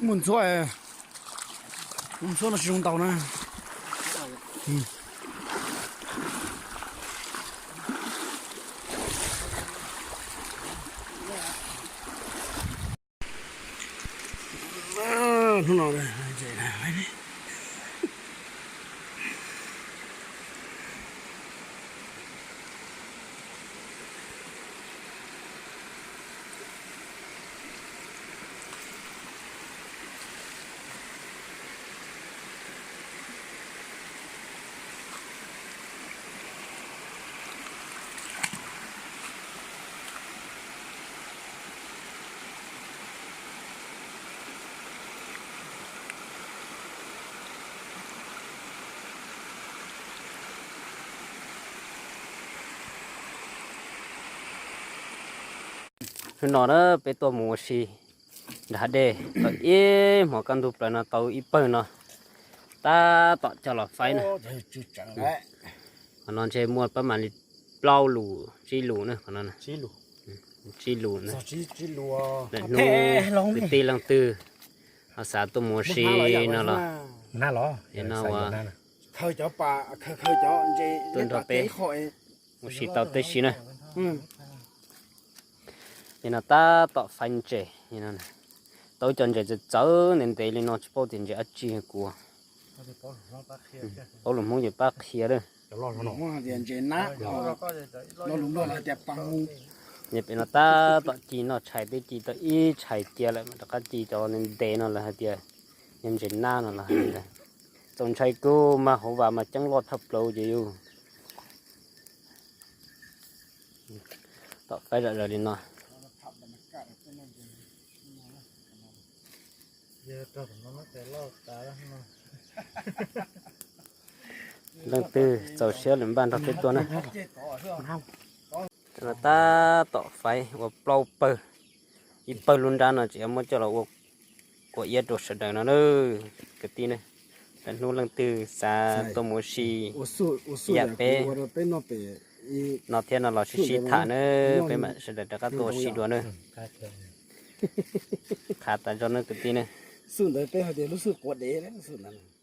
Mus ntxuav, mus ntxuav no tsis zoo ntaus na. Hnub no Hnub no na peb tuaj mus ua si nram hav dej, tau ib hmos kaj ntug plaws no tau ib pawg no tab tom coj los faib na. Qhov no ntshe muaj pab mam li plaub lus tsib lus na, qhov no tsib lus na. Lwm hnub kwv tij leej twg ho xav tuaj mus ua si no los, no ua tuaj nrog peb mus ua si tau tib si na. Nim no tab tom faib ntses, tau ib co ntses txawv txawv ntev ntev li no tsis paub tias ntses dab tsi kuv. Paub lus Hmoob ces pab qhia lawm. Pem no tab tom ci noj tshais, twb ci tau ib tshais cia lawm mas rov qab ci cov ntev ntev no lawv hais tias yog ntses nab no los hais li ntawd. Txaus ntshai kawg mas hauv vas mas ceeb loj tshaj plaws ces yus tom faib zom zaws li no. Leej twg txaus siab lawm npaj nrog peb tuaj na. Tab tom faib ua plaub pawg, ib pawg lub nrab no tseem yuav muab coj los ua kua iab rau sawv daws no na kwv tij na. Lwm hnub leej twg xav tuaj mus ua si yam peb no thiab no los sib sib tham na, peb mam sawv daws rov qab tuaj ua si dua na. Qhav tas zog na kwv tij na. Xub ntawd peb hais tias lub xub quav dev, xub ntawd.